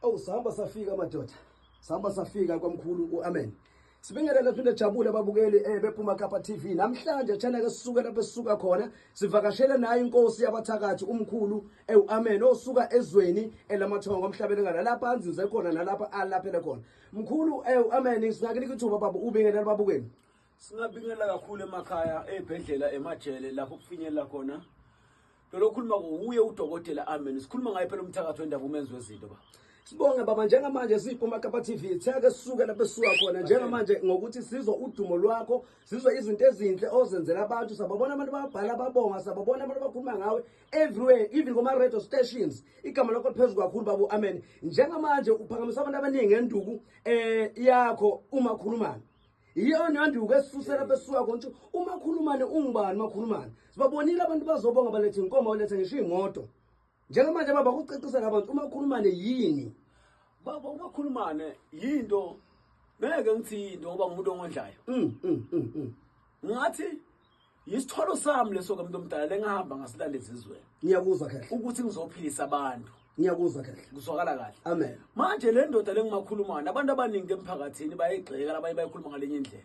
Oh, sihamba safika madoda. Sihamba safika kwamkhulu uAmen. Sibingelele phinde jabule ababukeli bephuma Kapa TV. Namhlanje chana ke sisuke lapho esisuka khona, sivakashele naye inkosi yabathakathi umkhulu uAmen osuka ezweni elamathongo emhlabeni ngala lapha anzinze khona nalapha alaphele khona. Mkhulu uAmen, singakunika ithuba baba ubingelele ababukeli. Singabingelela kakhulu emakhaya, ey'bhedlela, emajele lapho kufinyelela khona. Lo okhuluma uye udokotela Amen. Sikhuluma ngaye phela umthakathi wendaba, umenzi wezinto ba. Sibonge baba, njengamanje siphuma Kapa TV, theke sisuke lapho esisuka khona njengamanje ngokuthi sizwe udumo lwakho, sizwe izinto ezinhle ozenzela abantu, sababona abantu babhala babonga, sababona abantu bakhuluma ngawe everywhere, even kuma radio stations. Igama lakho liphezulu kakhulu babu Amen. Njengamanje uphakamisa abantu abaningi ngenduku yakho umakhulumane. Iyona nduku esisusela lapho esisuka khona ukuthi umakhulumane ungubani umakhulumane. Sibabonile abantu bazobonga, balethe inkomo, balethe ngisho imoto. Njengamanje baba kucacisela abantu umakhulumane yini? Baba, umakhulumane yinto, ngeke ngithi into ngoba ngumuntu ongondlayo. Ngathi yisithwalo sami leso ke, muntu omdala, lengihamba ngasilanda ezizweni. Ngiyakuzwa kahle. Ukuthi ngizophilisa abantu. Ngiyakuzwa kahle. Kuzwakala kahle. Amen. Manje le ndoda lengumakhulumane, abantu abaningi emphakathini bayayigxeka, labanye bayikhuluma ngalenye indlela.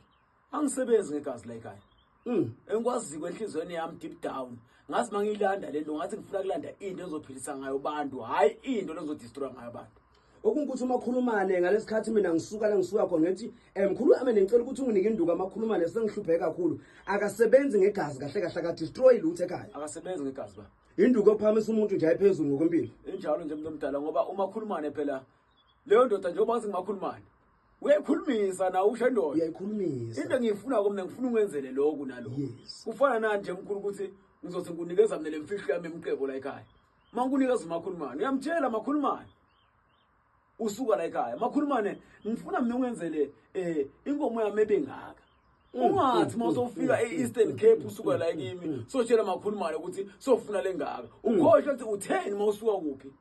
Angisebenzi ngegazi la ekhaya. Engikwaziko enhliziyweni yami deep down, ngathi mangiyilanda le nto, ngathi ngifuna kulanda into ezophilisa ngayo abantu, hhayi into lezodestroya ngayo abantu. Okungukuthi umakhulumane ngalesikhathi mina ngisuka la ngisuka khona ngithi mkhulu Amen, ngicela ukuthi unginike induku amakhulumane, sengihlupheke kakhulu. Akasebenzi ngegazi kahle kahle, akadestroy lutho ekhaya. Akasebenzi ngegazi ba. Induku ophakamisa umuntu nje ayiphezulu ngokwempilo. Injalo nje, muntu omdala, ngoba umakhulumane phela leyo ndoda, njengoba ngathi ngumakhulumane, uyayikhulumisa nawe, usho indoda. Uyayikhulumisa. Into engiyifuna mina, ngifuna ungenzele lokhu nalokhu. Kufana nani nje mkhulu ukuthi ngizothi ngikunikeza mina le mfihlo yami emqebo la ekhaya. Uma ngikunikeza umakhulumane, uyamtshela makhulumane usuka la ekhaya, makhulumane ngifuna mina ungenzele inkomo yami ebengaka. Ungathi uma usofika e-Eastern Cape usuka la kimi, sotshela makhulumane ukuthi sofuna lengaka, ukhohlwe ukuthi utheni uma usuka kuphi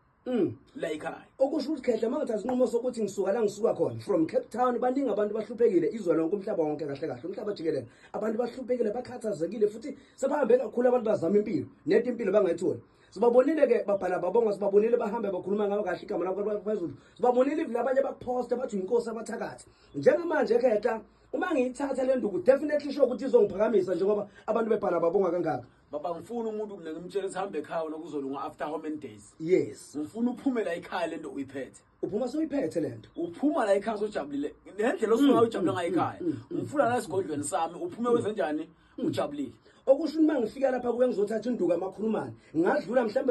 la ekhaya. Okusho ukuthi khehle, uma ngithatha isinqumo sokuthi ngisuka la ngisuka khona from Cape Town, baningi abantu bahluphekile izwe lonke, umhlaba wonke kahle kahle, umhlaba jikelele, abantu bahluphekile, bakhathazekile futhi sebahambe kakhulu abantu bazama impilo neti impilo bangayitholi. Sibabonile ke babhala babonga, sibabonile bahambe bakhuluma ngayo kahle, igama lakho phezulu. Sibabonile even abanye bakuphosta bathi inkosi abathakathi. Njengamanje khehla, uma ngiyithatha le nduku, definitely sure ukuthi izongiphakamisa njengoba abantu bebhala babonga kangaka. Baba, ngifuna umuntu mina ngimtshele ukuthi hambe ekhaya wena, kuzolunga after how many days. Yes. Ngifuna uphume la ekhaya lento uyiphethe. Uphuma sewuyiphethe lento. Uphuma la ekhaya sojabulile nendlela osuka ngayo, ujabule ngayo ekhaya. Ngifuna la esigodlweni sami uphume wenze njani, ujabulile. Okusho uma ngifika lapha kuye ngizothatha induku amakhulumane, ngadlula mhlawumbe.